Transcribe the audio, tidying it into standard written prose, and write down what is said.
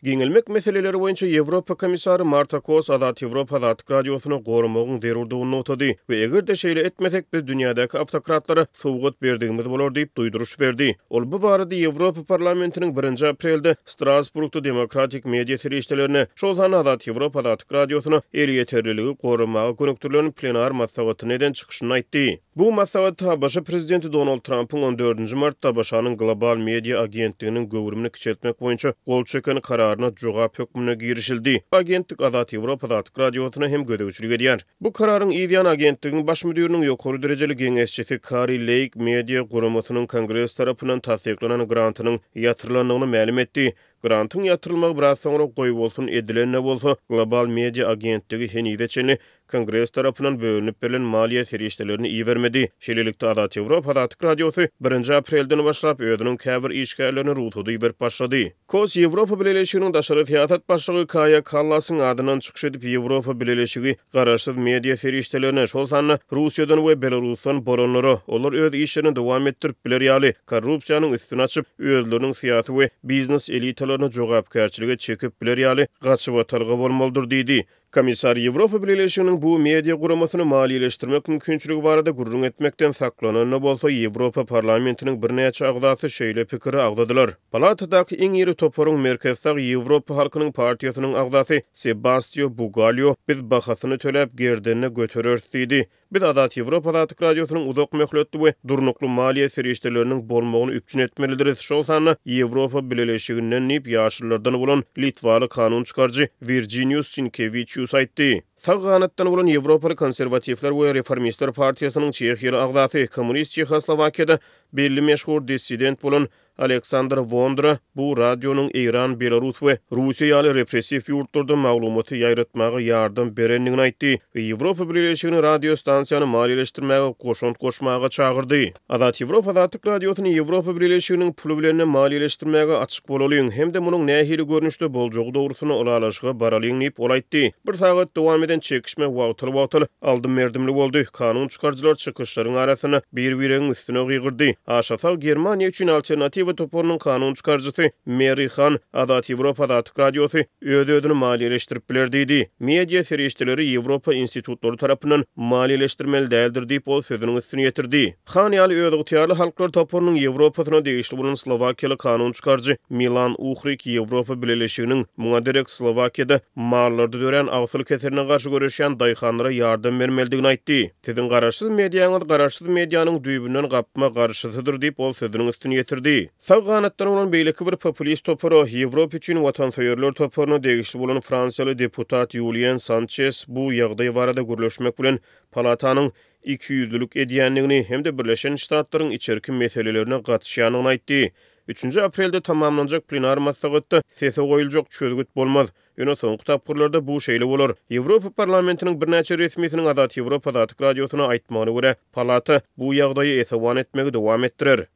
Giňelmek meseleleri boýunça Ýewropa komissary Marta Kos Azat Ýewropa Azatlyk Radiosyny goramagyň zerurdygyny nygtady we eger-de şeýle etmesek, biz dünýädäki awtokratlara sowgat berdigimiz bolar diýip duýduryş berdi. Ol bu barada Ýewropa Parlamentiniň birinji aprelde Strasburgda demokratik media serişdelerine, şol sanda Azat Ýewropa Azatlyk Radiosyna elýeterliligi goramaga gönükdirilen plenar maslahatynda eden çykyşynda aýtdy. Bu maslahatda ABŞ prezidenti Donald Trampyň on dördünji martda ABŞ-nyň Global Media agentliginiň göwrümini kiçeltmek boýunça gol çeken kararyna jogap hökmünde girişildi. Agentlik Azat Ýewropa Azatlyk Radiosyna hem gözegçilik edýär. Bu kararyň yz ýany agentligiň baş müdiriniň ýokary derejeli geňeşçisi Kari Leýk media guramasynyň Kongres tarapyndan tassyklanan grantynyň ýatyrylandygyny mälim etdi. Grantyň ýatyrylmagy biraz soňra goýbolsun edilen-de bolsa, Global Media agentligi henize çenli Kongres tarapyndan bölünip berlen maliýe serişdelerini ibermedi. Şeýlelikde, Azat Ýewropa Azatlyk Radiosy birinji aprelden başlap özüniň käbir işgärlerini rugsada iberip başlady. Kos Ýewropa Bileleşiginiň daşary syýasat başlygy Kaýa Kallasyň adyndan çykyş edip, Ýewropa Bileleşigi garaşsyz media serişdelerine, şol sanda Russiýadan we Belarusdan bolanlara, olar öz işlerini dowam etdirip biler ýaly, korrupsiýanyň üstüni açyp, özleriniň syýasy we biznes elitalaryny jogapkärçilige çekip biler ýaly gaçybatalga bolmalydyr diýdi. Komissar Ýewropa Bileleşiginiň bu media guramasyny maliýeleşdirmek mümkinçiligi barada gürrüň etmekden saklanan-da bolsa, Ýewropa Parlamentiniň birnäçe agzasy şeýle pikiri agzadylar. Palatadaky iň iri toparyň merkezi sag Ýewropa halkynyň partiýasynyň agzasy Sebastio Bugalýo biz bahasyny töläp gerdende götereris diýdi. Biz Azat Ýewropa Azatlyk Radiosynyň uzak möhletli we durnukly maliýe serişdeleriniň bolmagyny üpjün etmelidiris, şol sanda Ýewropa Bileleşiginden diýip, ýaşyllardan bolan litwaly kanun çykaryjy Wirjinius Sinkewiçius aýtdy. Sag ganatdan bolan Ýewropaly konserwatiwler we reformistler partiýasynyň çehiýaly agzasy, kommunist Çehoslowakiýada belli meşhur dissident bolan Aleksandr Wondra bu radionyň Eýran, Belarus we Russiýa ýaly repressiw ýurtlarda maglumaty ýaýratmaga ýardam berendigini aýtdy we Ýewropa Bileleşigini radiostansiýany maliýeleşdirmäge goşant goşmaga çagyrdy. Azat Ýewropa Azatlyk Radiosyny Ýewropa Bileleşiginiň puly bilen-de maliýeleşdirmäge açyk bolalyň hem-de munuň nähili görnüşde boljagy dogrusynda ylalaşyga baralyň diýip, ol aýtdy. Bir sagat dowam eden çekişme wagtal-wagtal aldym-berdimli boldy. Kanun çykaryjylar çykyşlaryň arasynda bir-biregiň üstüne gygyrdy. Aşa sag Germaniýa üçin Alternatiwa toparynyň kanun çykaryjysy Merri Han, Azat Ýewropa Azatlyk Radiosy öz-özüni maliýeleşdirip biler diýdi. Media serişdeleri Ýewropa institutlary tarapyndan maliýeleşdirmeli däldir diýip, ol sözüniň üstüni ýetirdi. Han ýaly özygtyýarly halklar toparynyň Ýewropasyna degişli bolan slowakiýaly kanun çykaryjy Milan Uhrik Ýewropa Bileleşiginiň muňa derek Slowakiýada mallarda dörän agsyl keseline garşy göreşýän daýhanlara ýardam bermelidigini aýtdy. Siziň garaşsyz mediaňyz garaşsyz medianyň düýbünden gapma-garşysydyr diýip, ol sözüniň üstüni ýetirdi. Sag ganatdan bolan beýleki bir populist topara, Ýewropa üçin watansöýerler toparyna degişli bolan fransiýaly deputat Ýulýen Sançes bu ýagdaý barada gürleşmek bilen palatanyň ikiýüzlülik edýändigini hem-de Birleşen Ştatlaryň içerki meselelerine gatyşýandygyny aýtdy. Üçünji aprelde tamamlanjak plenar maslahatda sese goýuljak çözgüt bolmaz. Ýöne soňky tapgyrlarda bu şeýle bolar. Ýewropa Parlamentiniň birnäçe resmisiniň Azat Ýewropa Azatlyk Radiosyna aýtmagyna görä, palata bu ýagdaýa esewan etmegi dowam etdirer.